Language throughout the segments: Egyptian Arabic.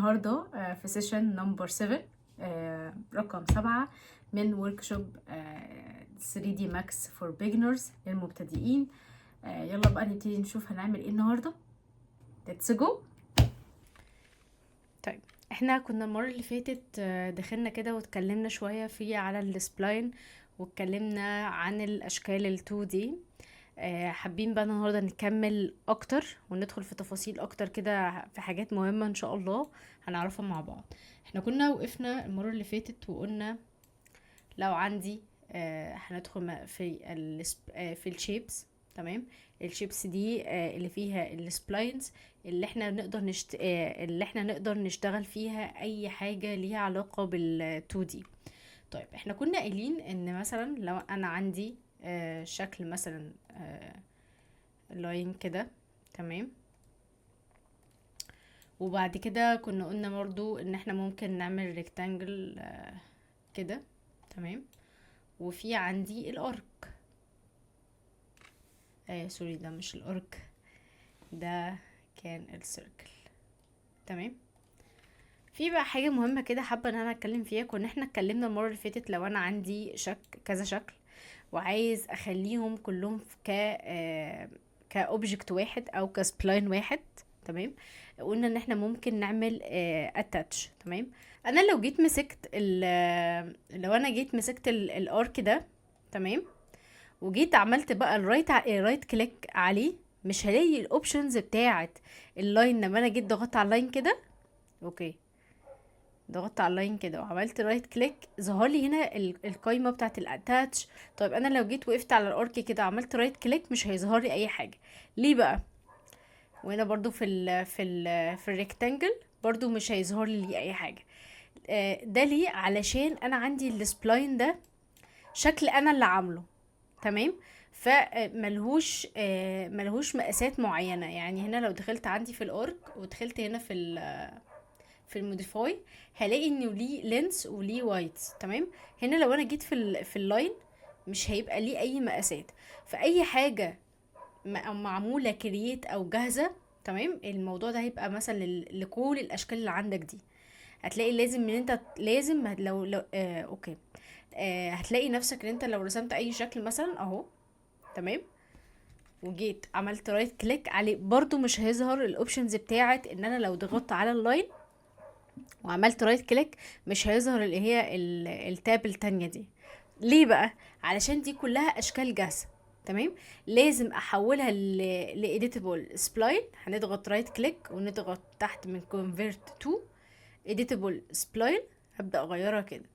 النهاردة في session number 7، رقم 7 من workshop 3D Max for beginners للمبتدئين. يلا بقى نبتدي نشوف هنعمل ايه النهاردة. let's go. طيب، احنا كنا المرة اللي فاتت دخلنا كده واتكلمنا شوية في على ال spline واتكلمنا عن الاشكال ال 2D. حابين بقى النهارده نكمل اكتر وندخل في تفاصيل اكتر كده في حاجات مهمة ان شاء الله هنعرفها مع بعض. احنا كنا وقفنا المرة اللي فاتت وقلنا لو عندي هندخل في ال shapes، تمام؟ ال shapes دي اللي فيها ال splines اللي احنا نقدر نشتغل فيها اي حاجة ليها علاقة بال 2D. طيب، احنا كنا قايلين ان مثلا لو انا عندي شكل مثلا line كده، تمام؟ وبعد كده كنا قلنا برضو ان احنا ممكن نعمل rectangle كده، تمام؟ وفي عندي ال arc، sorry، ده مش ال arc، ده كان ال circle، تمام؟ في بقى حاجة مهمة كده حابة ان انا اتكلم فيها. كنا احنا اتكلمنا المرة اللي فاتت لو انا عندي كذا شكل وعايز اخليهم كلهم ك object واحد او ك spline واحد، تمام؟ قلنا ان احنا ممكن نعمل attach، تمام؟ انا لو جيت مسكت ال لو انا جيت مسكت ال arc ده، تمام؟ وجيت عملت بقى ال right click عليه، مش هلاقي ال options بتاعه ال line. لما انا جيت ضغطت على ال line كده، okay، ضغطت على ال line كده وعملت right click، ظهر لي هنا القايمة بتاعه ال attach. طيب، انا لو جيت وقفت على ال arc كده عملت right click مش هيظهر لي اي حاجة. ليه بقى؟ وهنا برضو في ال rectangle برضو مش هيظهر لي اي حاجة. ده ليه؟ علشان انا عندي ال spline ده شكل انا اللي عامله، تمام؟ فملهوش ملهوش مقاسات معينة. يعني هنا لو دخلت عندي في ال arc ودخلت هنا في ال modify هلاقي انه ليه length وليه width، تمام؟ هنا لو انا جيت في ال line مش هيبقى ليه اي مقاسات. فاي حاجة معمولة create او جاهزة، تمام؟ الموضوع ده هيبقى مثلا لكل الاشكال اللي عندك دي، هتلاقي لازم ان انت لازم لو okay، هتلاقي نفسك ان انت لو رسمت اي شكل مثلا اهو، تمام؟ وجيت عملت right click عليه برضو مش هيظهر ال options بتاعت ان انا لو ضغطت على ال line وعملت right click مش هيظهر اللي هي ال tab التانية دي. ليه بقى؟ علشان دي كلها اشكال جاهزة، تمام؟ لازم احولها ل editable spline. هنضغط right click ونضغط تحت من convert to editable spline، هبدا اغيرها كده.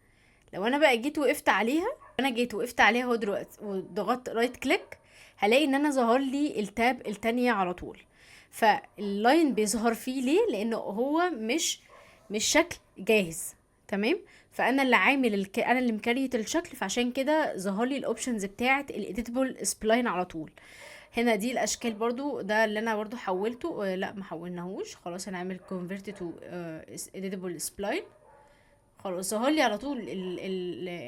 لو انا بقى جيت وقفت عليها، انا جيت وقفت عليها اهو دلوقتي وضغطت right click، هلاقي ان انا ظهر لي ال tab التانية على طول. فال line بيظهر فيه ليه؟ لانه هو مش شكل جاهز، تمام؟ فانا اللي عامل انا اللي م create الشكل، فعشان كده ظهر لي ال options بتاعه ال editable spline على طول. هنا دي الاشكال برضو، ده اللي انا برضو حولته، لا ما حولناهوش، خلاص هنعمل convert to editable spline. خلاص ظهر لي على طول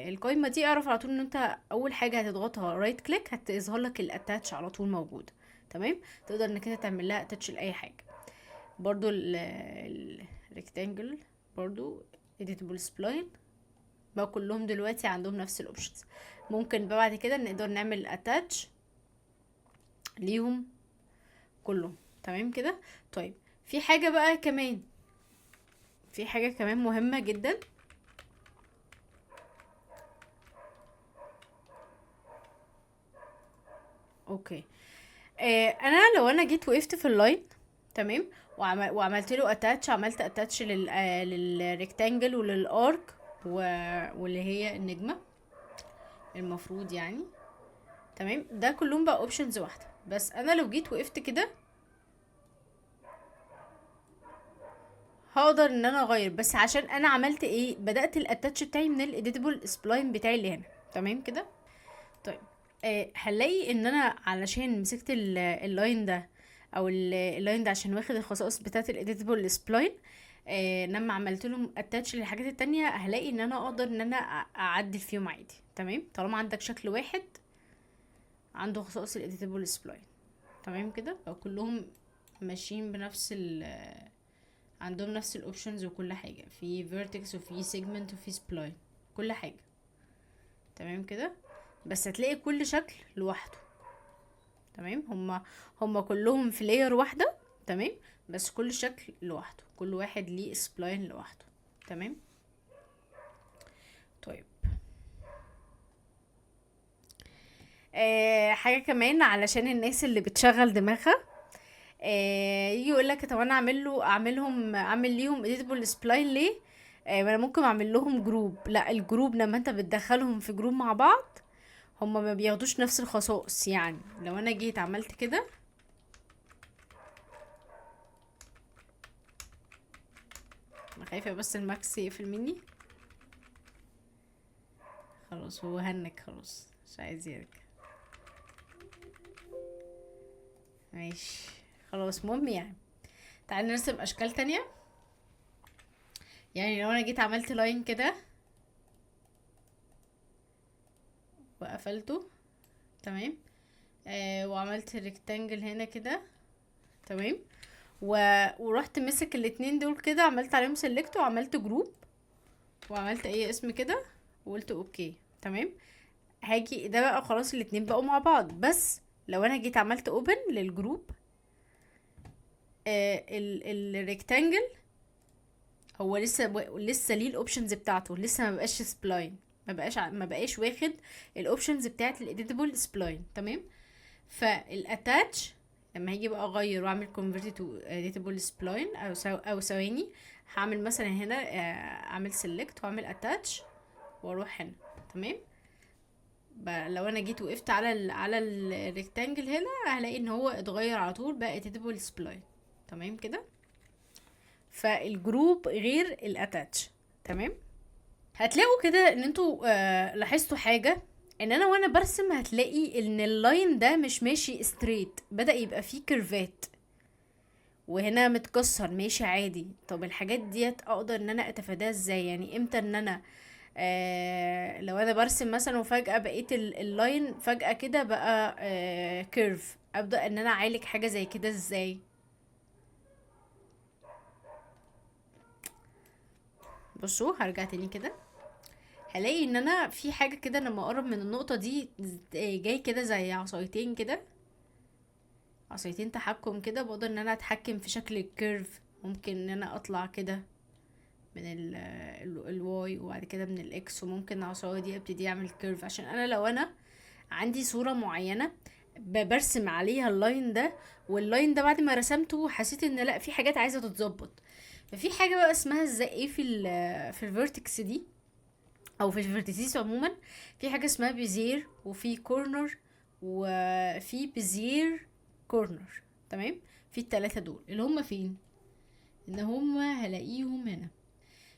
القايمة دي. اعرف على طول ان انت اول حاجة هتضغطها right click هتظهر لك ال attach على طول موجود، تمام؟ تقدر انك انت تعمل لها attach لاي حاجة. برضو ال rectangle برضو editable spline، بقى كلهم دلوقتي عندهم نفس ال options. ممكن بقى بعد كده نقدر نعمل attach ليهم كلهم، تمام كده؟ طيب، في حاجة بقى كمان، في حاجة كمان مهمة جدا. okay، انا لو انا جيت وقفت في ال line، تمام؟ وعملت له attach، عملت attach لل rectangle ولل arc واللي هي النجمة المفروض يعني، تمام؟ ده كلهم بقى options واحدة. بس انا لو جيت وقفت كده هقدر ان انا اغير، بس عشان انا عملت ايه؟ بدأت ال attach بتاعي من ال editable spline بتاعي اللي هنا، تمام كده؟ طيب، هنلاقي ان انا علشان مسكت ال line ده او ال line ده عشان واخد الخصائص بتاعه ال editable spline، لما عملت لهم attach للحاجات التانية هلاقي ان انا اقدر ان انا اعدل فيهم عادي، تمام؟ طالما عندك شكل واحد عنده خصائص ال editable spline، تمام كده؟ فكلهم ماشيين بنفس عندهم نفس ال options وكل حاجة، في vertex وفي segment وفي spline، كل حاجة. تمام كده. بس هتلاقي كل شكل لوحده. تمام، هما كلهم في layer واحدة. تمام، بس كل شكل لوحده، كل واحد ليه spline لوحده. تمام. طيب حاجة كمان علشان الناس اللي بتشغل دماغها، يجي يقول لك طب انا اعمل له، اعملهم، اعمل ليهم editable spline ليه؟ ما انا ممكن اعمل لهم group. لا، ال group لما انت بتدخلهم في group مع بعض هما ما بياخدوش نفس الخصائص. يعني لو انا جيت عملت كده، انا خايفة بس الماكس يقفل مني. خلاص هو هنك، خلاص مش عايز يرجع. ماشي خلاص. المهم تعالى نرسم اشكال تانية. يعني لو انا جيت عملت line كده وقفلته، تمام، وعملت rectangle هنا كده، تمام، ورحت مسك الاتنين دول كده، عملت عليهم select وعملت group وعملت اي اسم كده وقلت okay. تمام، هاجي ده بقى خلاص الاتنين بقوا مع بعض. بس لو انا جيت عملت open لل group، ال rectangle هو لسه ليه ال options بتاعته، لسه ما بقاش spline، ما بقاش واخد ال options بتاعت ال editable spline. تمام، فال attach لما هاجي بقى اغير واعمل convert to editable spline، او ثواني هعمل مثلا هنا، اعمل select واعمل attach واروح هنا. تمام، لو انا جيت وقفت على ال rectangle هنا هلاقي ان هو اتغير على طول بقى editable spline. تمام كده، فال group غير ال attach. تمام، هتلاقوا كده ان انتوا لاحظتوا حاجه، ان انا وانا برسم هتلاقي ان ال line ده مش ماشي straight، بدأ يبقى فيه curve ات وهنا متكسر ماشي عادي. طب الحاجات ديت اقدر ان انا اتفاداها ازاي؟ يعني امتى ان انا، لو انا برسم مثلا وفجأة بقيت ال line فجأة كده بقى، curve، ابدأ ان انا اعالج حاجة زي كده ازاي؟ بصوا هرجع تاني كده، هلاقي ان انا في حاجة كده لما اقرب من النقطة دي جاي كده زي عصايتين كده، عصايتين تحكم كده، بقدر ان انا اتحكم في شكل ال curve. ممكن ان انا اطلع كده من ال Y وبعد كده من ال X، وممكن العصاية دي ابتدي اعمل curve، عشان انا لو انا عندي صورة معينة برسم عليها ال line ده، وال line ده بعد ما رسمته حسيت ان لا في حاجات عايزة تتظبط. ففي حاجة بقى اسمها ازاي ايه في ال vertex دي او في ال vertices عموما، في حاجة اسمها bezier وفي corner وفي bezier corner. تمام، في التلاتة دول اللي هم فين؟ ان هم هلاقيهم هنا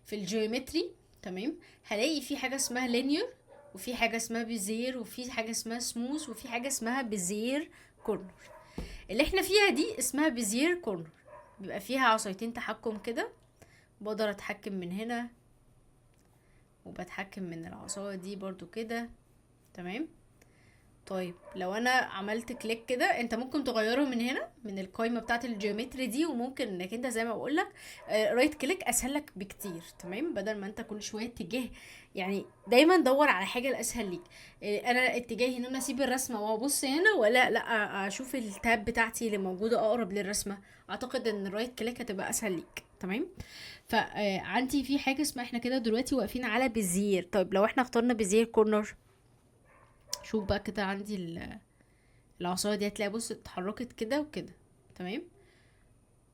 في ال geometry. تمام، هلاقي في حاجة اسمها linear، وفي حاجة اسمها bezier، وفي حاجة اسمها سموث، وفي حاجة اسمها bezier corner. اللي احنا فيها دي اسمها bezier corner، بيبقى فيها عصايتين تحكم كده، بقدر اتحكم من هنا وبتحكم من العصاية دي برضو كده. تمام، طيب لو انا عملت click كده، انت ممكن تغيره من هنا من القايمة بتاعة ال geometry دي، وممكن انك انت زي ما بقولك، right click اسهل لك بكتير. تمام، بدل ما انت كل شوية اتجاه، يعني دايما دور على حاجة الاسهل ليك. انا اتجاهي ان انا اسيب الرسمة وابص هنا، ولا لا اشوف ال tab بتاعتي اللي موجودة اقرب للرسمة. اعتقد ان ال right click هتبقى اسهل ليك. تمام، عندي في حاجة اسمها، احنا كده دلوقتي واقفين على bezier. طيب لو احنا اخترنا bezier corner، شوف بقى كده عندي العصاية دي هتلاقي بص اتحركت كده وكده. تمام،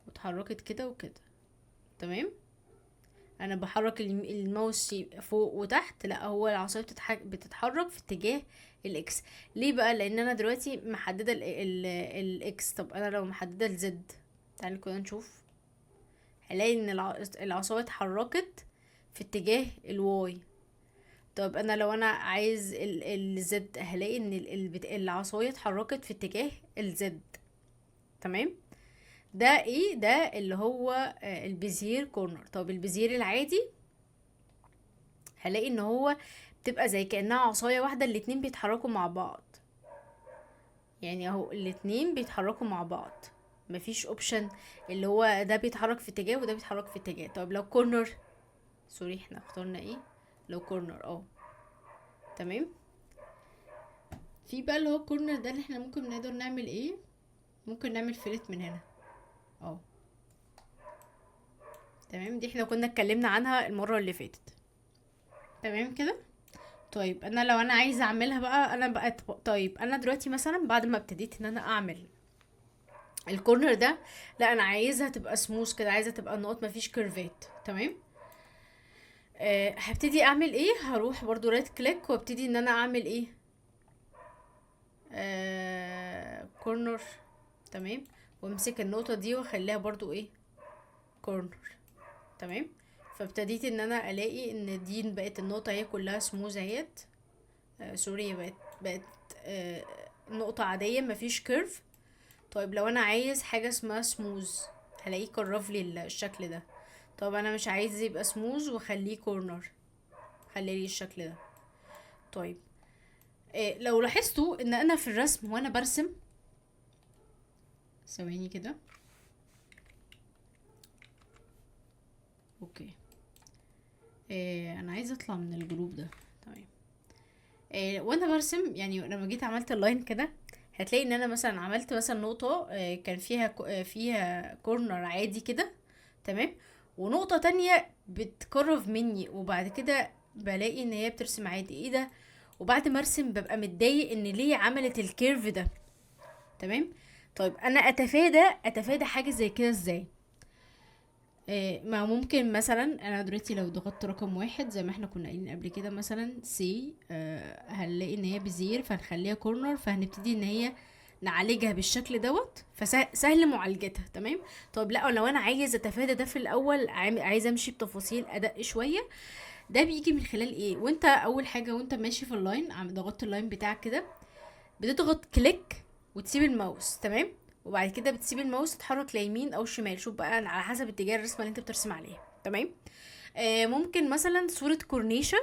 واتحركت كده وكده. تمام، انا بحرك الماوس فوق وتحت، لا هو العصاية بتتحرك في اتجاه ال X. ليه بقى؟ لان انا دلوقتي محددة ال X. طب انا لو محددة ال Z، تعالوا كده نشوف، هلاقي ان العصاية اتحركت في اتجاه ال Y. طب انا لو انا عايز ال Z، هلاقي ان العصاية اتحركت في اتجاه ال Z. تمام، ده ايه؟ ده اللي هو، ال bezier corner. طب ال bezier العادي هلاقي ان هو بتبقى زي كأنها عصاية واحدة، الاتنين بيتحركوا مع بعض، يعني اهو الاتنين بيتحركوا مع بعض. مفيش option اللي هو ده بيتحرك في اتجاه وده بيتحرك في اتجاه. طب لو corner، sorry احنا اخترنا ايه، لو corner تمام. في بقى اللي هو ال corner ده اللي احنا ممكن نقدر نعمل ايه، ممكن نعمل fillet من هنا تمام. دي احنا كنا اتكلمنا عنها المرة اللي فاتت، تمام كده. طيب انا لو انا عايزه اعملها بقى، انا بقى طيب انا دلوقتي مثلا بعد ما ابتديت ان انا اعمل ال corner ده، لا انا عايزها تبقى سموث كده، عايزه تبقى النقط مفيش curve ات، تمام. هبتدي اعمل ايه، هروح برضو right click وابتدي ان انا اعمل ايه، corner، تمام، وامسك النقطة دي واخليها برضو ايه corner، تمام. فابتديت ان انا الاقي ان دي بقت النقطة هي كلها سموث اهيت، sorry بقت نقطة عادية مفيش curve. طيب لو انا عايز حاجة اسمها سموث هلاقيه curve لي الشكل ده. طب انا مش عايز يبقى سموث وخليه corner، خلي لي الشكل ده. طيب لو لاحظتوا ان انا في الرسم وانا برسم، ثواني كده، okay، انا عايزه اطلع من ال group ده، تمام. وانا برسم يعني لما جيت عملت ال line كده، هتلاقي ان انا مثلا عملت مثلا نقطة، كان فيها corner عادي كده، تمام، ونقطة تانية بت curve مني، وبعد كده بلاقي ان هي بترسم عادي. ايه ده؟ وبعد ما ارسم ببقى متضايق ان ليه عملت ال curve ده، تمام. طيب انا اتفادى حاجة زي كده ازاي؟ ما ممكن مثلا انا دلوقتي لو ضغطت رقم 1 زي ما احنا كنا قايلين قبل كده، مثلا سي، هنلاقي ان هي bezier، فهنخليها corner، فهنبتدي ان هي نعالجها بالشكل دوت، فسهل معالجتها، تمام. طب لا لو انا عايز اتفادى ده في الاول، عايز امشي بتفاصيل ادق شوية، ده بيجي من خلال ايه؟ وانت اول حاجة وانت ماشي في ال line، ضغطت ال line بتاعك كده، بتضغط click وتسيب الماوس، تمام، وبعد كده بتسيب الماوس تتحرك ليمين او شمال، شوف بقى على حسب اتجاه الرسمة اللي انت بترسم عليها، تمام. ممكن مثلا صوره كورنيشه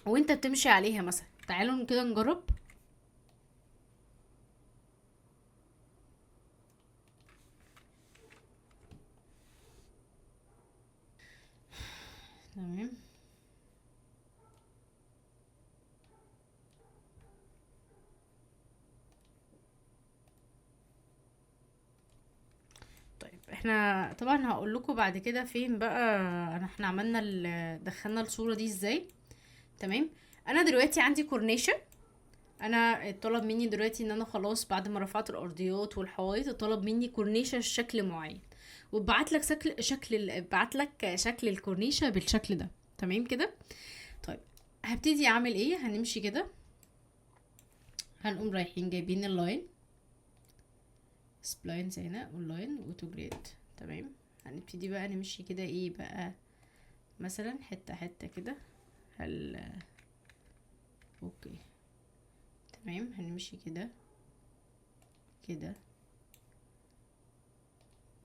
وانت بتمشي عليها مثلا، تعالوا كده نجرب. تمام، طيب احنا طبعا هقول لكم بعد كده فين بقى احنا عملنا دخلنا الصورة دي ازاي، تمام. انا دلوقتي عندي كورنيشة، انا اتطلب مني دلوقتي ان انا خلاص بعد ما رفعت الارضيات والحوايط اتطلب مني كورنيشة شكل معين، واتبعت لك اتبعت لك شكل الكورنيشة بالشكل ده، تمام كده. طيب هبتدي اعمل ايه؟ هنمشي كده، هنقوم رايحين جايبين ال line splines هنا وال line auto grid، تمام. هنبتدي بقى نمشي كده ايه بقى، مثلا حتة حتة كده، هل okay تمام، هنمشي كده كده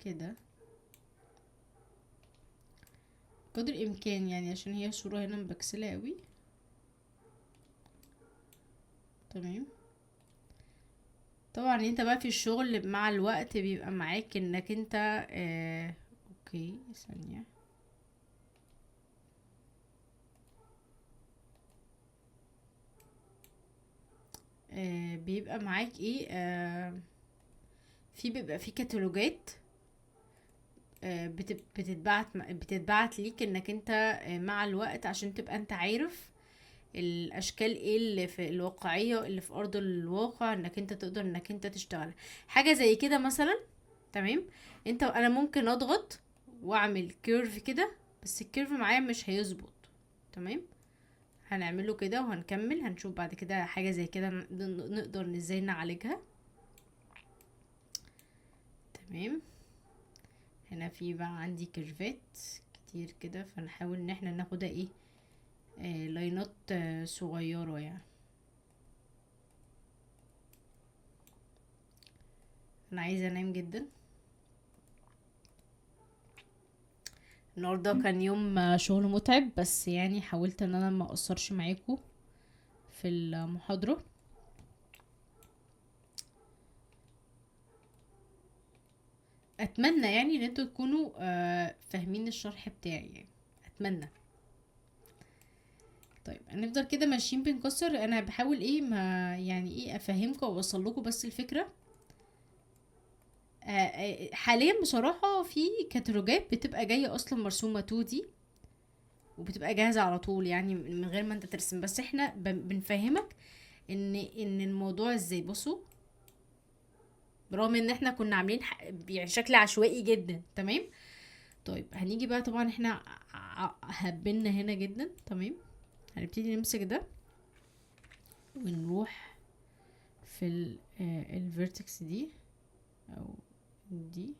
كده قدر الامكان يعني، عشان هي الصورة هنا مبكسلة قوي، تمام. طبعا انت بقى في الشغل مع الوقت بيبقى معاك انك انت okay ثانية، بيبقى معاك ايه، في بيبقى في كتالوجات، بتتبعت ليك انك انت، مع الوقت عشان تبقى انت عارف الاشكال ايه اللي في الواقعية اللي في ارض الواقع، انك انت تقدر انك انت تشتغل حاجة زي كده مثلا، تمام. انا ممكن اضغط واعمل curve كده، بس ال curve معايا مش هيظبط، تمام. هنعمله كده وهنكمل، هنشوف بعد كده حاجة زي كده نقدر ازاي نعالجها، تمام. هنا في بقى عندي curve ات كتير كده، فنحاول ان احنا ناخدها ايه، line ات، صغيرة يعني. انا عايزة انام جدا النهارده، كان يوم شغل متعب، بس حاولت ان انا ما اقصرش معاكم في المحاضرة. اتمنى يعني ان انتوا تكونوا فاهمين الشرح بتاعي يعني، اتمنى. طيب هنفضل كده ماشيين بنكسر. انا بحاول ايه ما يعني ايه افهمكم واوصل لكم بس الفكرة. حاليا بصراحة في كتالوجات بتبقى جاية اصلا مرسومه 2D وبتبقى جاهزة على طول يعني من غير ما انت ترسم، بس احنا بنفهمك ان الموضوع ازاي. بصوا برغم ان احنا كنا عاملين يعني شكل عشوائي جدا. تمام. طيب هنيجي بقى، طبعا احنا هبلنا هنا جدا. تمام. هنبتدي نمسك ده ونروح في ال vertex دي او دي،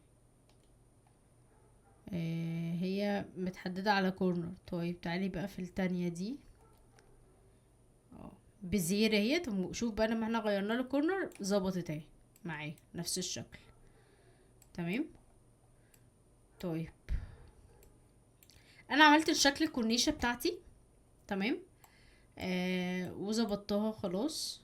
هي متحددة على corner. طيب تعالي بقى في التانية دي، bezier اهي. طب شوف بقى لما احنا غيرنا له corner ظبطت اهي معايا نفس الشكل. تمام. طيب انا عملت الشكل الكورنيشة بتاعتي. تمام. وظبطتها خلاص.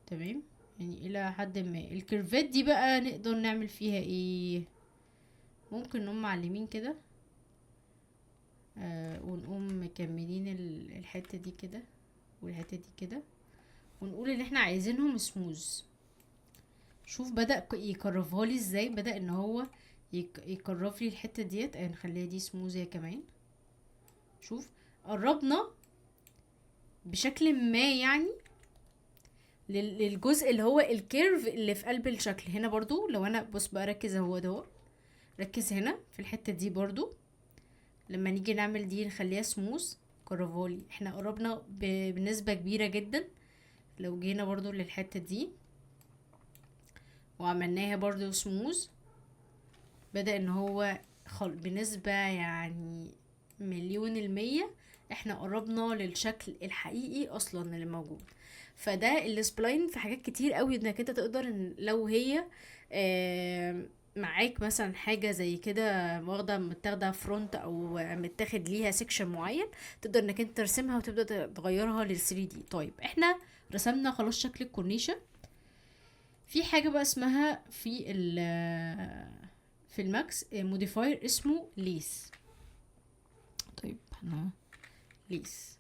تمام. يعني الى حد ما ال curve ات دي بقى نقدر نعمل فيها ايه؟ ممكن نقوم معلمين كده، ونقوم مكملين الحتة دي كده والحتة دي كده، ونقول ان احنا عايزينهم سموز. شوف بدأ يكرفها لي ازاي، بدأ ان هو يكرف لي الحتة ديت. نخليها دي سموز هي كمان. شوف قربنا بشكل ما يعني للجزء اللي هو ال curve اللي في قلب الشكل. هنا برضو لو انا بص بقى ركز اهو ده، ركز هنا في الحتة دي برضو لما نيجي نعمل دي نخليها سموز كرفالي. احنا قربنا بنسبة كبيرة جدا. لو جينا برضو للحتة دي وعملناها برضو سموز، بدأ ان هو بنسبة يعني 1,000,000% احنا قربنا للشكل الحقيقي اصلا اللي موجود. فده ال spline في حاجات كتير قوي انك انت تقدر ان لو هي، معاك مثلا حاجة زي كده واخدة متاخدة front او متاخد ليها section معين، تقدر انك انت ترسمها وتبدأ تغيرها لل 3D. طيب احنا رسمنا خلاص شكل الكورنيشة. في حاجة بقى اسمها في ال Max modifier اسمه lathe. طيب احنا lathe،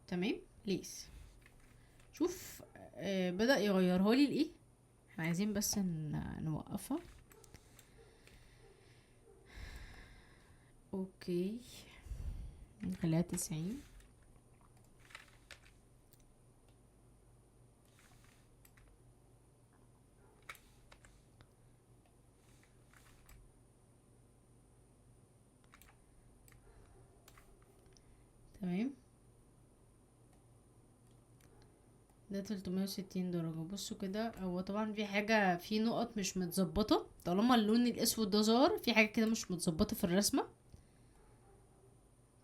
تمام، lathe. شوف، بدأ يغيرها لي لايه. احنا عايزين بس نوقفها. okay نخليها 90. تمام، ده 360 درجة. بصوا كده، هو طبعا في حاجة، في نقط مش متظبطة. طالما اللون الاسود ده ظهر في حاجة كده مش متظبطة في الرسمة.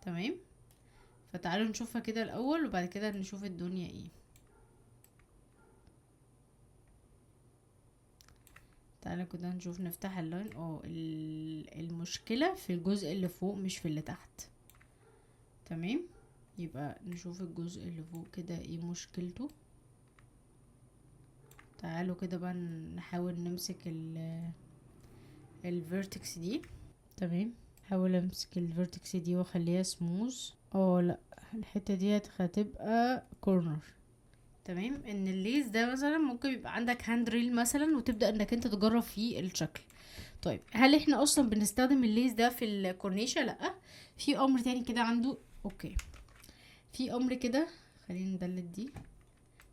تمام، فتعالوا نشوفها كده الاول وبعد كده نشوف الدنيا ايه. تعالوا كده نشوف، نفتح ال line. المشكلة في الجزء اللي فوق مش في اللي تحت. تمام، يبقى نشوف الجزء اللي فوق كده ايه مشكلته. تعالوا كده بقى نحاول نمسك ال vertex دي. تمام، حاول امسك ال vertex دي واخليها سموز. لا، الحتة دي هتبقى corner. تمام، ان ال lathe ده مثلا ممكن يبقى عندك handrail مثلا وتبدأ انك انت تجرب فيه الشكل. طيب هل احنا اصلا بنستخدم ال lathe ده في الكورنيشة؟ لا، في امر تاني كده عنده. okay، في امر كده، خلينا ن delete دي.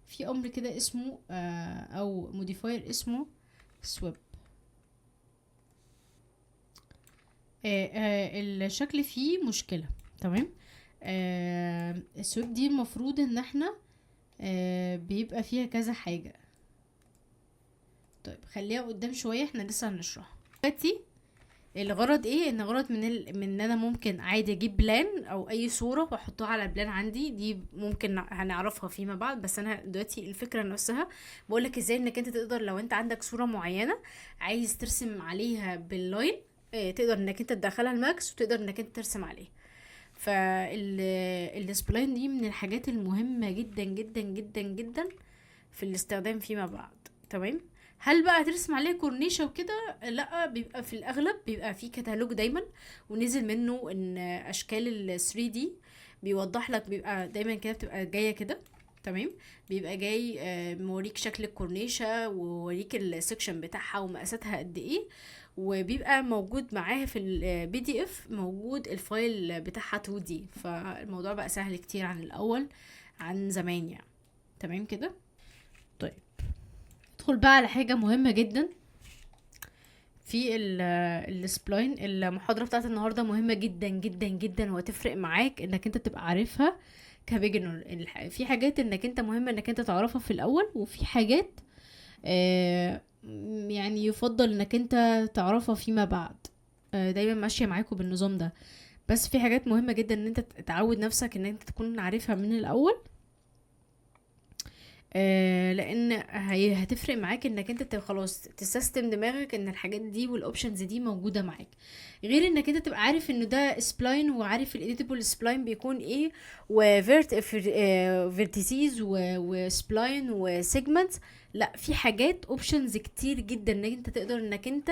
في امر كده اسمه، او modifier اسمه sweep. الشكل فيه مشكلة. تمام، ال sweep دي المفروض ان احنا، بيبقى فيها كذا حاجة. طيب خليها قدام شوية، احنا لسه هنشرحها دلوقتي. الغرض ايه؟ ان غرض من ان انا ممكن عادي اجيب plan او اي صورة واحطها على ال plan عندي، دي ممكن هنعرفها فيما بعد، بس انا دلوقتي الفكرة نفسها بقولك ازاي انك انت تقدر لو انت عندك صورة معينة عايز ترسم عليها بال line، تقدر انك انت تدخلها ال Max وتقدر انك انت ترسم عليها. فال spline دي من الحاجات المهمة جدا جدا جدا جدا في الاستخدام فيما بعد. تمام. هل بقى هترسم عليه كورنيشة وكده؟ لا، بيبقى في الاغلب بيبقى في كتالوج دايما ونزل منه ان اشكال ال 3D بيوضح لك، بيبقى دايما كده بتبقى جاية كده. تمام. بيبقى جاي موريك شكل الكورنيشة ووريك ال section بتاعها ومقاساتها قد ايه، وبيبقى موجود معاها في ال PDF موجود ال file بتاعها 2D. فالموضوع بقى سهل كتير عن الاول، عن زمان يعني. تمام كده. طيب ندخل بقى على حاجة مهمة جدا في ال spline. المحاضرة بتاعت النهاردة مهمة جدا جدا جدا، وهتفرق معاك انك انت تبقى عارفها ك beginner. في حاجات انك انت مهم انك انت تعرفها في الاول، وفي حاجات يفضل انك انت تعرفها فيما بعد. دايما ماشية معاكم بالنظام ده، بس في حاجات مهمة جدا ان انت تعود نفسك ان انت تكون عارفها من الاول، لان هتفرق معاك انك انت خلاص ت system دماغك ان الحاجات دي وال options دي موجودة معاك، غير انك انت تبقى عارف انه ده spline وعارف ال editable spline بيكون ايه، و vertices و spline و segments. لا، في حاجات options كتير جدا انك انت تقدر انك انت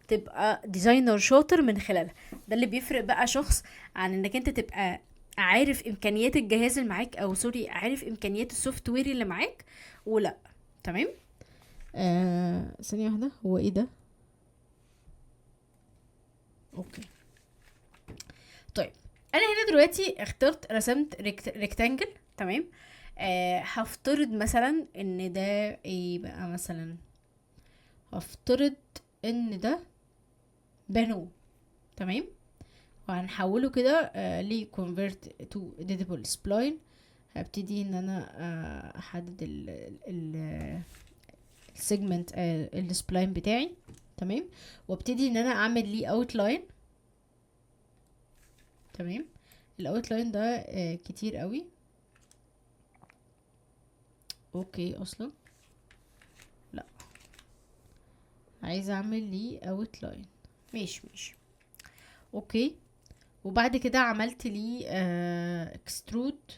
تبقى designer شاطر من خلالها. ده اللي بيفرق بقى شخص عن انك انت تبقى عارف امكانيات الجهاز اللي معاك، او sorry، عارف امكانيات ال software اللي معاك ولا. تمام. ثانية واحدة، هو ايه ده؟ okay. طيب انا هنا دلوقتي اخترت رسمت rectangle. تمام. هفترض مثلا ان ده ايه بقى، مثلا هفترض ان ده بانو. تمام. وهنحوله كده ل convert to editable spline. هبتدي ان انا احدد ال segment، ال spline بتاعي. تمام. وابتدي ان انا اعمل ليه outline. تمام. ال outline ده كتير قوي. okay، اصلا لا، عايزه اعمل ليه outline. ماشي ماشي okay. وبعد كده عملت ليه extrude.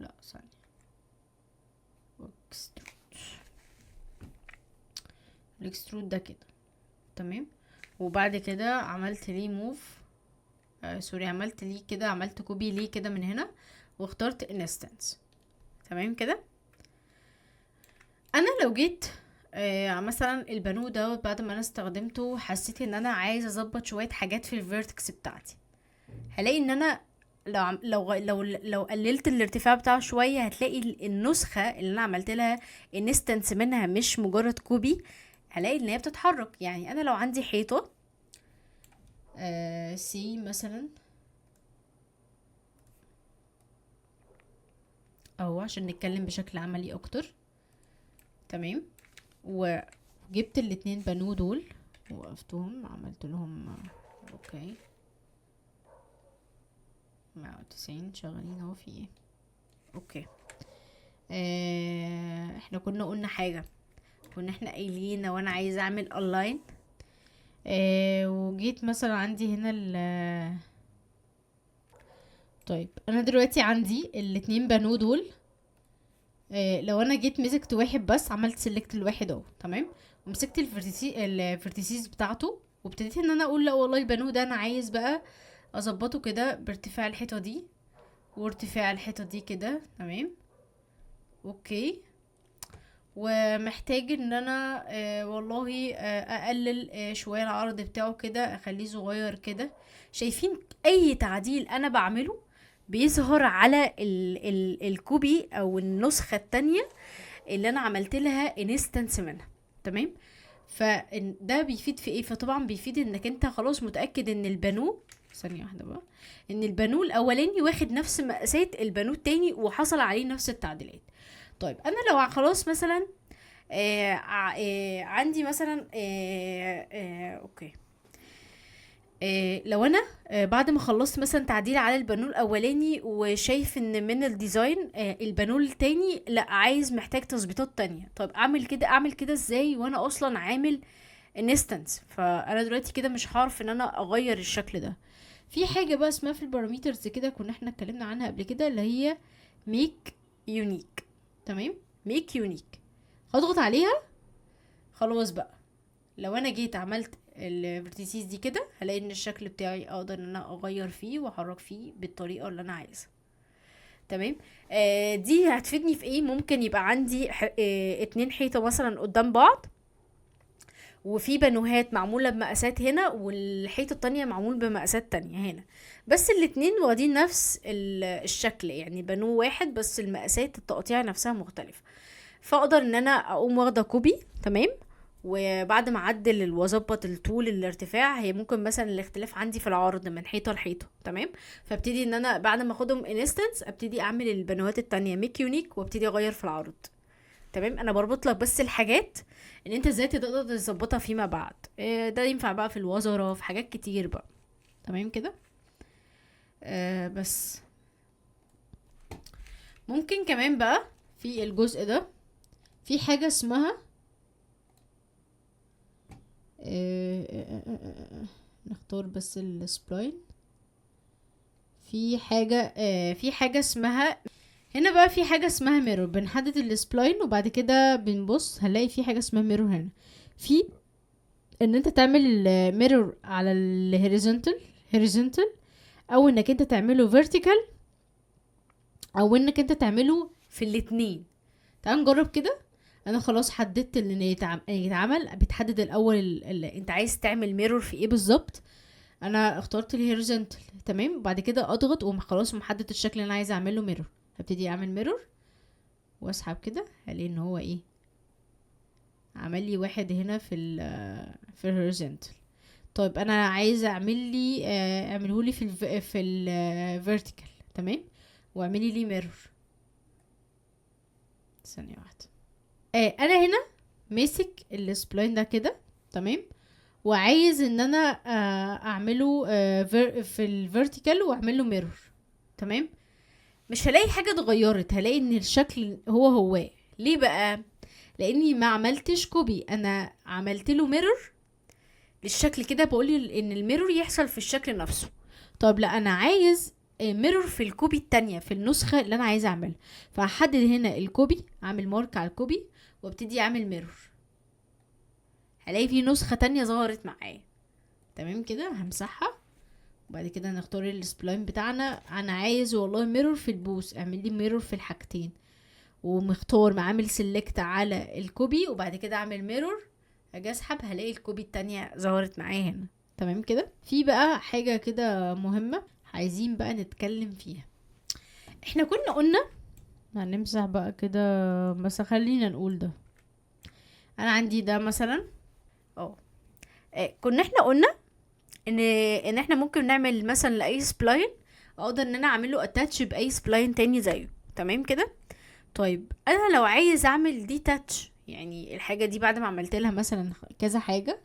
لا ثانية، extrude، ال extrude ده كده. تمام. وبعد كده عملت ليه move، sorry، عملت ليه كده، عملت copy ليه كده من هنا واخترت instance. تمام كده. انا لو جيت مثلا البانو دوت بعد ما انا استخدمته حسيت ان انا عايزه اظبط شوية حاجات في ال vertex بتاعتي، هلاقي ان انا لو قللت الارتفاع بتاعه شوية هتلاقي النسخة اللي انا عملت لها instance منها مش مجرد copy، هلاقي ان هي بتتحرك. يعني انا لو عندي حيطة سي مثلا اهو عشان نتكلم بشكل عملي اكتر. تمام. وجبت الاتنين بانو دول وقفتهم، عملت لهم okay 190 شغالين اهو في ايه. okay. احنا كنا قلنا حاجة، كنا احنا قايلين لو انا عايزة اعمل اونلاين، وجيت مثلا عندي هنا ال، طيب انا دلوقتي عندي الاتنين بانو دول، لو انا جيت مسكت واحد بس، عملت select الواحد اهو. تمام. ومسكت ال vertices بتاعته وابتديت ان انا اقول لا والله البانو ده انا عايز بقى اظبطه كده بارتفاع الحيطة دي وارتفاع الحيطة دي كده. تمام. okay. ومحتاج ان انا والله اقلل شوية العرض بتاعه كده، اخليه صغير كده. شايفين اي تعديل انا بعمله بيظهر على ال copy او النسخة التانية اللي انا عملت لها instance منها. تمام. فده بيفيد في ايه؟ فطبعا بيفيد انك انت خلاص متأكد ان البانو، ثانية واحدة بقى، ان البانو الاولاني واخد نفس مقاسات البانو التاني وحصل عليه نفس التعديلات. طيب انا لو خلاص مثلا، عندي مثلا، okay، لو انا، بعد ما خلصت مثلا تعديل على البانو الاولاني وشايف ان من ال design، البانو التاني لا، محتاج تظبيطات تانية. طيب اعمل كده ازاي وانا اصلا عامل instance؟ فانا دلوقتي كده مش هعرف ان انا اغير الشكل ده. في حاجة بقى اسمها في ال parameters كده كنا احنا اتكلمنا عنها قبل كده، اللي هي make unique. تمام، make unique، هضغط عليها. خلاص بقى لو انا جيت عملت ال vertices دي كده هلاقي ان الشكل بتاعي اقدر ان انا اغير فيه واحرك فيه بالطريقة اللي انا عايزها. تمام، دي هتفيدني في ايه؟ ممكن يبقى عندي 2 حيطة مثلا قدام بعض، وفي بانوهات معمولة بمقاسات هنا، والحيطه التانية معمول بمقاسات تانية هنا، بس الاتنين واخدين نفس الشكل، يعني بانوه واحد بس المقاسات التقطيع نفسها مختلفة. فاقدر ان انا اقوم واخده copy. تمام، وبعد ما اعدل واظبط الطول الارتفاع، هي ممكن مثلا الاختلاف عندي في العرض من حيطة لحيطه. تمام، فابتدي ان انا بعد ما اخدهم instance ابتدي اعمل البانوهات التانية make unique وابتدي اغير في العرض. تمام، انا بربط لك بس الحاجات ان انت ازاي تقدر تظبطها فيما بعد. ده ينفع بقى في الوزارة، في حاجات كتير بقى. تمام كده. بس ممكن كمان بقى في الجزء ده في حاجة اسمها نختار بس ال spline. في حاجة اسمها هنا بقى، في حاجة اسمها mirror. بنحدد ال spline وبعد كده بنبص هنلاقي في حاجة اسمها mirror هنا، في ان انت تعمل mirror على ال horizontal، او انك انت تعمله vertical، او انك انت تعمله في الاتنين. تعال نجرب كده. انا خلاص حددت ان يتعمل، بتحدد الاول انت عايز تعمل mirror في ايه بالظبط. انا اخترت ال horizontal. تمام، بعد كده اضغط وخلاص محدد الشكل اللي انا عايزه اعمله mirror. هبتدي اعمل mirror واسحب كده، هلاقي ان هو ايه عمل لي واحد هنا في ال horizontal. طيب انا عايزه اعمل لي اعمله لي في ال vertical. تمام، واعملي لي mirror. ثانية واحدة. انا هنا ماسك ال spline ده كده. تمام، وعايز ان انا اعمله في ال vertical واعمله mirror. تمام، مش هلاقي حاجة اتغيرت، هلاقي ان الشكل هو هو. ليه بقى؟ لاني ما عملتش copy، انا عملت له mirror للشكل كده، بقول ان ال mirror يحصل في الشكل نفسه. طب لا، انا عايز mirror في ال copy التانية، في النسخة اللي انا عايزه اعملها. فهحدد هنا ال copy، اعمل mark على ال copy وابتدي اعمل mirror. هلاقي في نسخة تانية ظهرت معايا. تمام كده، همسحها وبعد كده نختار ال spline بتاعنا. انا عايز والله mirror في ال both، اعمل لي mirror في الحاجتين، ومختار عامل select على ال copy وبعد كده اعمل mirror. اجي اسحب هلاقي ال copy التانية ظهرت معايا هنا. تمام كده. في بقى حاجة كده مهمة عايزين بقى نتكلم فيها. احنا كنا قلنا هنمسح بقى كده، بس خلينا نقول ده انا عندي ده مثلا كنا احنا قلنا ان احنا ممكن نعمل مثلا لاي spline اقدر ان انا اعمله attach باي spline تاني زيه. تمام كده. طيب انا لو عايز اعمل detach، يعني الحاجة دي بعد ما عملت لها مثلا كذا حاجة،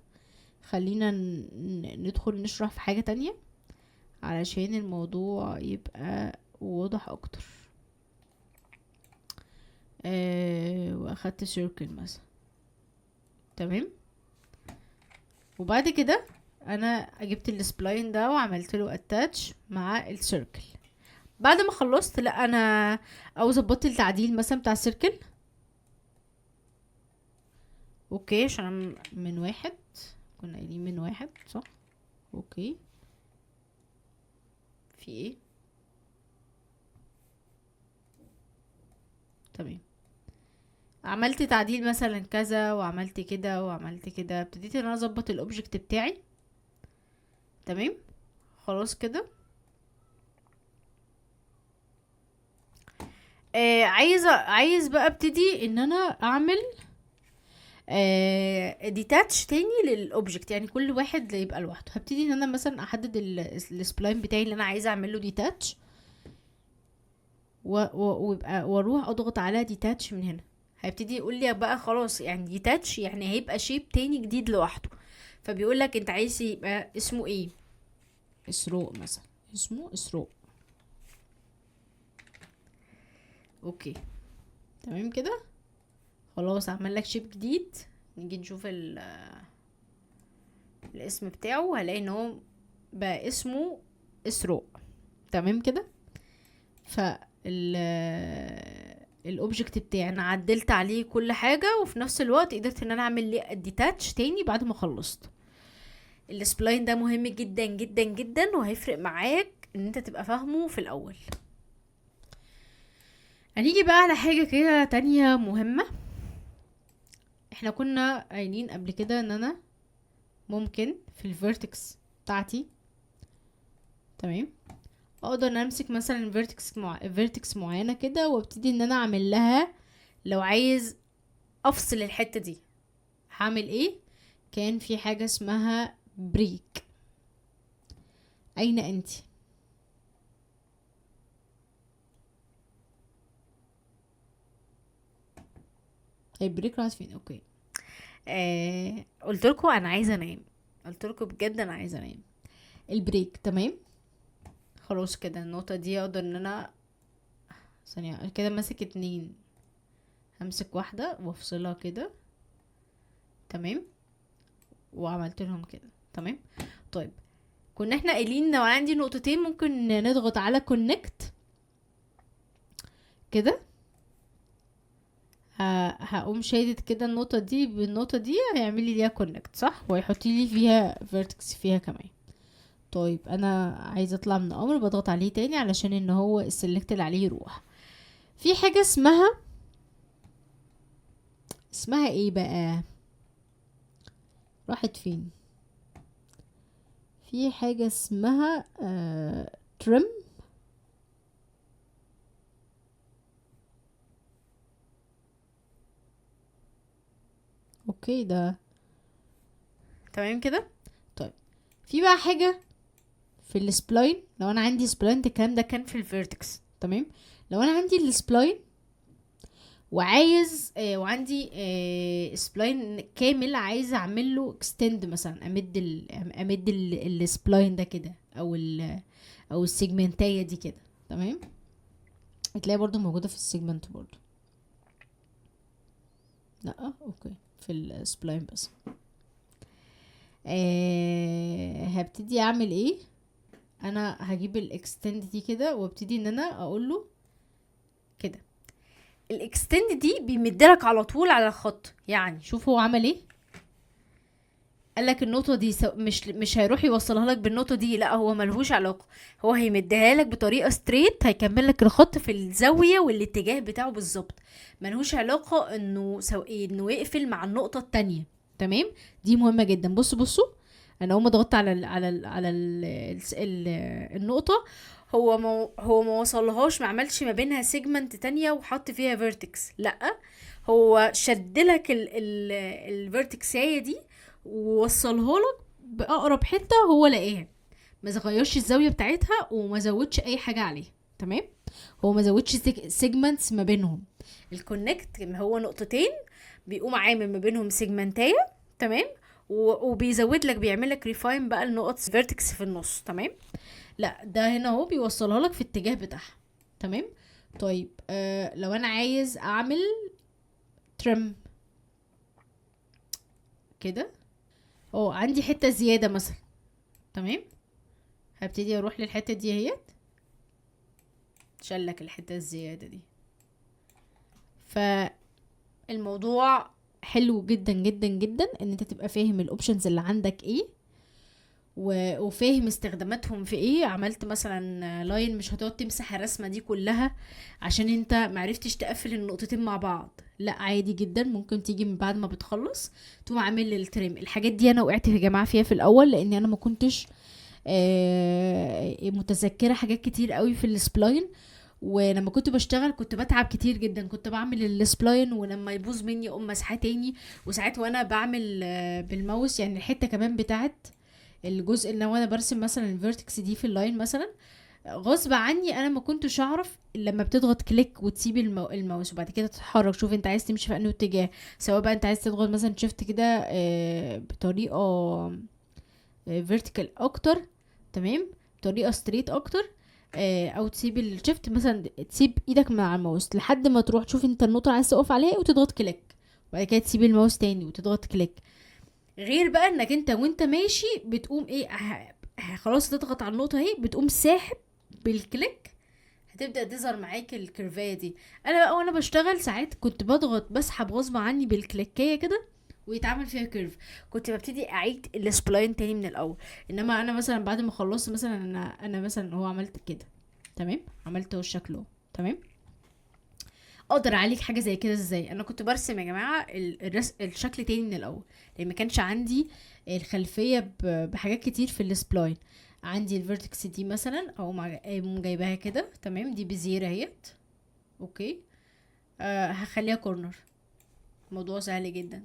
خلينا ندخل نشرح في حاجة تانية علشان الموضوع يبقى واضح اكتر. واخدت circle مثلا. تمام، وبعد كده انا جبت ال spline ده وعملت له attach مع ال circle. بعد ما خلصت، لا انا او ظبطت التعديل مثلا بتاع ال circle. okay، عشان من واحد كنا قايلين من واحد صح. okay، في ايه؟ تمام، عملت تعديل مثلا كذا وعملت كده وعملت كده، ابتديت ان انا اظبط ال object بتاعي. تمام، خلاص كده. عايز بقى ابتدي ان انا اعمل detach تاني لل object، يعني كل واحد يبقى لوحده. هبتدي ان انا مثلا احدد ال spline بتاعي اللي انا عايزه اعمل له detach، ويبقى واروح اضغط على detach من هنا. هيبتدي يقول لي بقى خلاص، يعني detach يعني هيبقى shape تاني جديد لوحده. فبيقول لك انت عايز يبقى اسمه ايه؟ اسراء مثلا، اسمه اسراء. okay تمام كده، خلاص عمل لك shape جديد. نيجي نشوف الاسم بتاعه، هلاقي ان هو بقى اسمه اسراء. تمام كده. ف ال object بتاعي، انا عدلت عليه كل حاجة، وفي نفس الوقت قدرت ان انا اعمل ليه detach تاني بعد ما خلصت. ال spline ده مهم جدا جدا جدا، وهيفرق معاك ان انت تبقى فاهمه في الاول. هنيجي بقى على حاجة كده تانية مهمة. احنا كنا قايلين قبل كده ان انا ممكن في ال vertex بتاعتي، تمام، اقدر ان امسك مثلا vertex معينة كده، وابتدي ان انا اعمل لها، لو عايز افصل الحتة دي هعمل ايه؟ كان في حاجة اسمها break. اين انت؟ ال break راحت فين؟ okay. قلت لكم انا عايزه انام، قلت لكم بجد انا عايزه انام. ال break، تمام، خلاص كده النقطة دي اقدر ان انا ثانية كده ماسك 2، همسك واحدة وافصلها كده، تمام، وعملت لهم كده، تمام. طيب كنا احنا قايلين لو عندي نقطتين ممكن نضغط على connect كده، هقوم شادد كده النقطة دي بالنقطة دي، هيعمل لي ليها connect صح، وهيحط لي فيها vertex فيها كمان. طيب انا عايزه اطلع من الامر، بضغط عليه تاني علشان ان هو ال select اللي عليه يروح. في حاجة اسمها ايه بقى؟ راحت فين؟ في حاجة اسمها trim. okay ده تمام كده. طيب في بقى حاجة في ال spline، لو انا عندي spline، ده الكلام ده كان في ال vertex، تمام. لو انا عندي ال spline وعايز وعندي spline كامل عايز اعمل له extend مثلا، امد ال spline ده كده، او ال segment ايه دي كده، تمام. هتلاقيها برضو موجودة في ال segment برضو، لا okay في ال spline بس. هبتدي اعمل ايه؟ انا هجيب ال extend دي كده وابتدي ان انا اقول له كده. ال extend دي بيمدلك على طول على الخط، يعني شوف هو عمل ايه، قال لك النقطة دي مش هيروح يوصلها لك بالنقطة دي، لا هو ملهوش علاقة، هو هيمدها لك بطريقة straight، هيكمل لك الخط في الزاوية والاتجاه بتاعه بالظبط، ملهوش علاقة انه يقفل مع النقطة التانية، تمام. دي مهمة جدا. بصوا انا اول ما ضغطت على ال على ال على ال ال النقطة، هو ما وصلهاش، ما عملش ما بينها segment تانية وحط فيها vertex، لا هو شد لك ال vertex ايه دي ووصلها لك باقرب حتة هو لقاها، ما غيرش الزاوية بتاعتها وما زودش اي حاجة عليها، تمام. هو ما زودش segments ما بينهم. ال connect هو نقطتين بيقوم عامل ما بينهم segment ايه، تمام، وبيزود لك، بيعمل لك refine بقى النقط vertex في النص، تمام. لا ده هنا اهو بيوصلها لك في الاتجاه بتاعها، تمام. طيب لو انا عايز اعمل trim كده، عندي حتة زيادة مثلا، تمام، هبتدي اروح للحتة دي اهيت، شلك الحتة الزيادة دي. فالموضوع حلو جدا جدا جدا ان انت تبقى فاهم ال options اللي عندك ايه، وفاهم استخداماتهم في ايه. عملت مثلا line، مش هتقعد تمسح الرسمة دي كلها عشان انت معرفتش تقفل النقطتين مع بعض، لا عادي جدا، ممكن تيجي من بعد ما بتخلص تقوم عامل ال trim. الحاجات دي انا وقعت يا جماعة فيها في الاول، لان انا ما كنتش متذكرة حاجات كتير قوي في ال spline، ولما كنت بشتغل كنت بتعب كتير جدا، كنت بعمل ال spline ولما يبوظ مني اقوم مسحاه تاني، وساعات وانا بعمل بالماوس، يعني الحتة كمان بتاعت الجزء اللي وانا برسم مثلا ال vertex دي في ال line مثلا، غصب عني انا ما كنتش اعرف لما بتضغط click وتسيب الماوس وبعد كده تتحرك، شوف انت عايز تمشي في انهي اتجاه، سواء بقى انت عايز تضغط مثلا shift كده بطريقة vertical اكتر، تمام، بطريقة straight اكتر، او تسيب ال shift مثلا، تسيب ايدك مع الماوس لحد ما تروح تشوف انت النقطة اللي عايز تقف عليها وتضغط click، وبعد كده تسيب الماوس تاني وتضغط click. غير بقى انك انت وانت ماشي بتقوم ايه، خلاص تضغط على النقطة اهي، بتقوم ساحب بال click، هتبدا تظهر معاك ال curve ايه دي. انا بقى وانا بشتغل ساعات كنت بضغط بسحب غصب عني بالكليكيه كده ويتعمل فيها curve، كنت ببتدي اعيد ال spline تاني من الاول. انما انا مثلا بعد ما خلصت مثلا انا مثلا هو عملت كده، تمام، عملت هو الشكل اهو، تمام. اقدر اعالج حاجة زي كده ازاي؟ انا كنت برسم يا جماعة الشكل تاني من الاول، لان ما كانش عندي الخلفية بحاجات كتير في ال spline. عندي ال vertex دي مثلا اقوم جايباها كده، تمام، دي bezier اهيت، okay، هخليها corner. الموضوع سهل جدا،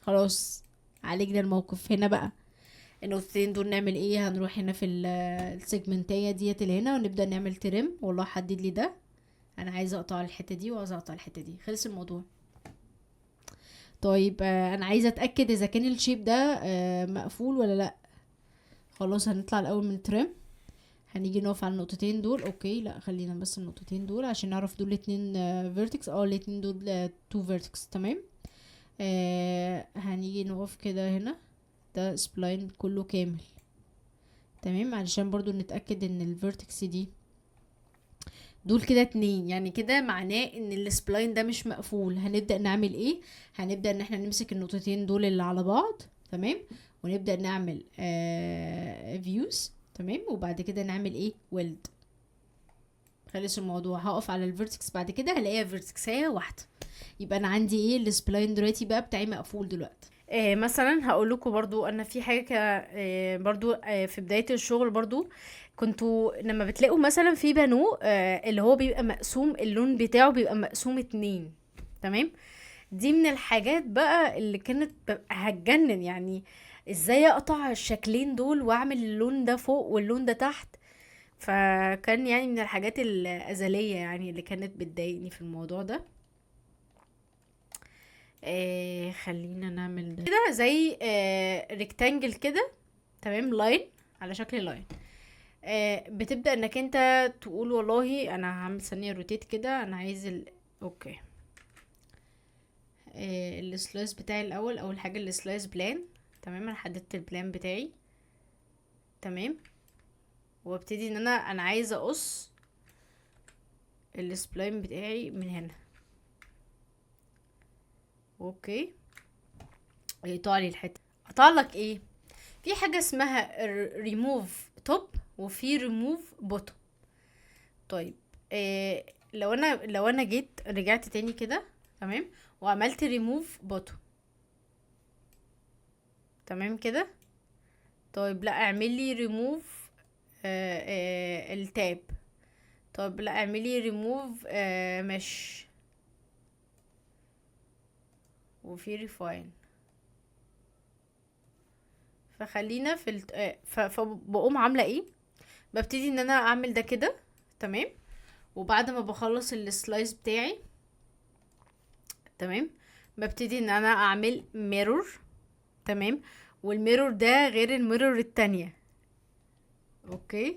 خلاص عالجنا الموقف. هنا بقى النقطتين دول نعمل ايه؟ هنروح هنا في ال segment ايه ديت اللي هنا ونبدا نعمل trim. والله حدد لي ده، انا عايزه اقطع الحتة دي وعايزه اقطع الحتة دي، خلص الموضوع. طيب، انا عايزه اتاكد اذا كان ال shape ده مقفول ولا لا. خلاص هنطلع الاول من trim، هنيجي نقف على النقطتين دول، okay، لا خلينا بس النقطتين دول عشان نعرف دول الاتنين vertex، الاتنين دول two vertex، تمام. هنيجي نقف كده هنا، ده spline كله كامل، تمام، علشان برضو نتأكد ان ال vertex دي دول كده اتنين، يعني كده معناه ان ال spline ده مش مقفول. هنبدأ نعمل ايه؟ هنبدأ ان احنا نمسك النقطتين دول اللي على بعض، تمام، ونبدأ نعمل fuse، تمام، وبعد كده نعمل ايه؟ weld. خلص الموضوع. هقف على ال vertex بعد كده هلاقيها vertex ايه واحدة، يبقى انا عندي ايه؟ ال spline دلوقتي بقى بتاعي مقفول دلوقتي. مثلا هقول لكم برضو انا في حاجة برضو في بداية الشغل برضو كنتوا لما بتلاقوا مثلا في بانو اللي هو بيبقى مقسوم، اللون بتاعه بيبقى مقسوم اتنين، تمام. دي من الحاجات بقى اللي كانت ببقى هتجنن، يعني ازاي اقطع الشكلين دول واعمل اللون ده فوق واللون ده تحت. فكان من الحاجات الازلية اللي كانت بتضايقني في الموضوع ده. خلينا نعمل ده كده زي rectangle كده، تمام، line على شكل line. بتبدأ انك انت تقول والله انا هعمل ثانية rotate كده، انا عايز okay، ال slice بتاعي الاول، اول حاجة ال slice plane، تمام، انا حددت ال plane بتاعي، تمام، وابتدي ان انا عايزه اقص ال spline بتاعي من هنا، okay، يقطع لي الحتة. قطع لك ايه؟ في حاجة اسمها ريموف توب وفي ريموف بوتوم. طيب، لو انا جيت رجعت تاني كده، تمام، وعملت ريموف بوتوم، تمام كده. طيب لا اعمل لي ريموف، ال top. طب لا اعمل لي ريموف، mesh، وفي refine. فخلينا في فبقوم عامله ايه؟ ببتدي ان انا اعمل ده كده، تمام، وبعد ما بخلص ال slice بتاعي، تمام، ببتدي ان انا اعمل mirror، تمام، وال mirror ده غير ال mirror التانية، okay،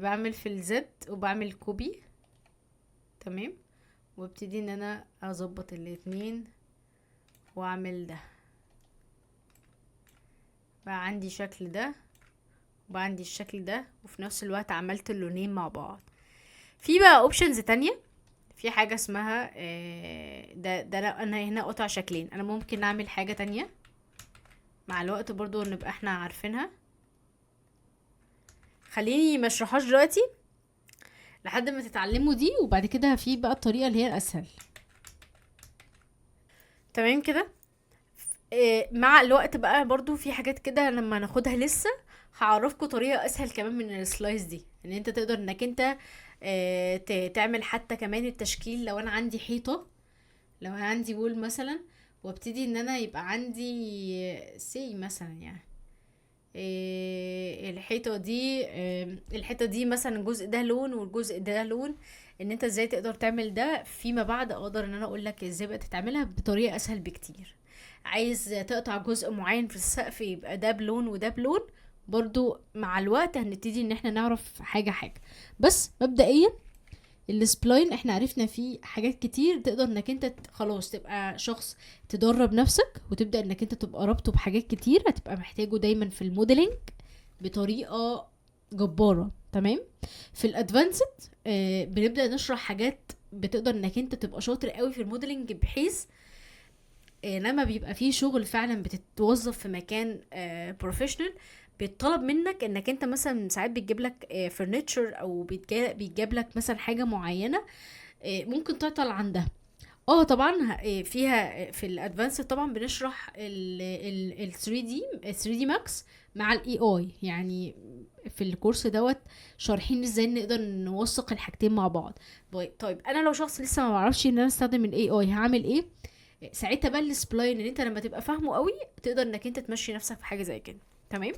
بعمل في ال Z وبعمل copy، تمام، وابتدي ان انا اظبط الاتنين واعمل ده، بقى عندي شكل ده وبقى عندي الشكل ده، وفي نفس الوقت عملت اللونين مع بعض. في بقى options تانية، في حاجة اسمها، ده انا هنا قطع شكلين، انا ممكن اعمل حاجة تانية مع الوقت برضو نبقى احنا عارفينها، خليني ما اشرحهاش دلوقتي لحد ما تتعلموا دي، وبعد كده في بقى الطريقة اللي هي الاسهل، تمام كده. مع الوقت بقى برضو في حاجات كده لما ناخدها لسه هعرفكم طريقة اسهل كمان من ال slice دي، ان انت تقدر انك انت، تعمل حتى كمان التشكيل. لو انا عندي حيطة، لو انا عندي wall مثلا، وابتدي ان انا يبقى عندي سي مثلا، الحيطة دي، الحيطة دي مثلا الجزء ده لون والجزء ده لون، ان انت ازاي تقدر تعمل ده فيما بعد. اقدر ان انا اقول لك ازاي بقى تتعملها بطريقة اسهل بكتير. عايز تقطع جزء معين في السقف يبقى ده بلون وده بلون، برضو مع الوقت هنبتدي ان احنا نعرف حاجة حاجة. بس مبدئيا ال spline احنا عرفنا فيه حاجات كتير، تقدر انك انت خلاص تبقى شخص تدرب نفسك وتبدأ انك انت تبقى رابطه بحاجات كتير هتبقى محتاجه دايما في ال modeling بطريقة جباره، تمام. في ال advanced بنبدا نشرح حاجات بتقدر انك انت تبقى شاطر قوي في ال modeling، بحيث لما بيبقى فيه شغل فعلا بتتوظف في مكان professional، بيطلب منك انك انت مثلا ساعات بتجيب لك furniture او بيتجاب لك مثلا حاجة معينه، ممكن تعطل عندها. طبعا فيها في ال advanced طبعا بنشرح ال 3D، 3D Max مع ال AI. يعني في الكورس دوت شارحين ازاي نقدر نوثق الحاجتين مع بعض. طيب انا لو شخص لسه ما بعرفش ان انا استخدم ال AI هعمل ايه ساعتها؟ بقى ال spline ان انت لما تبقى فاهمه قوي تقدر انك انت تمشي نفسك في حاجة زي كده، تمام.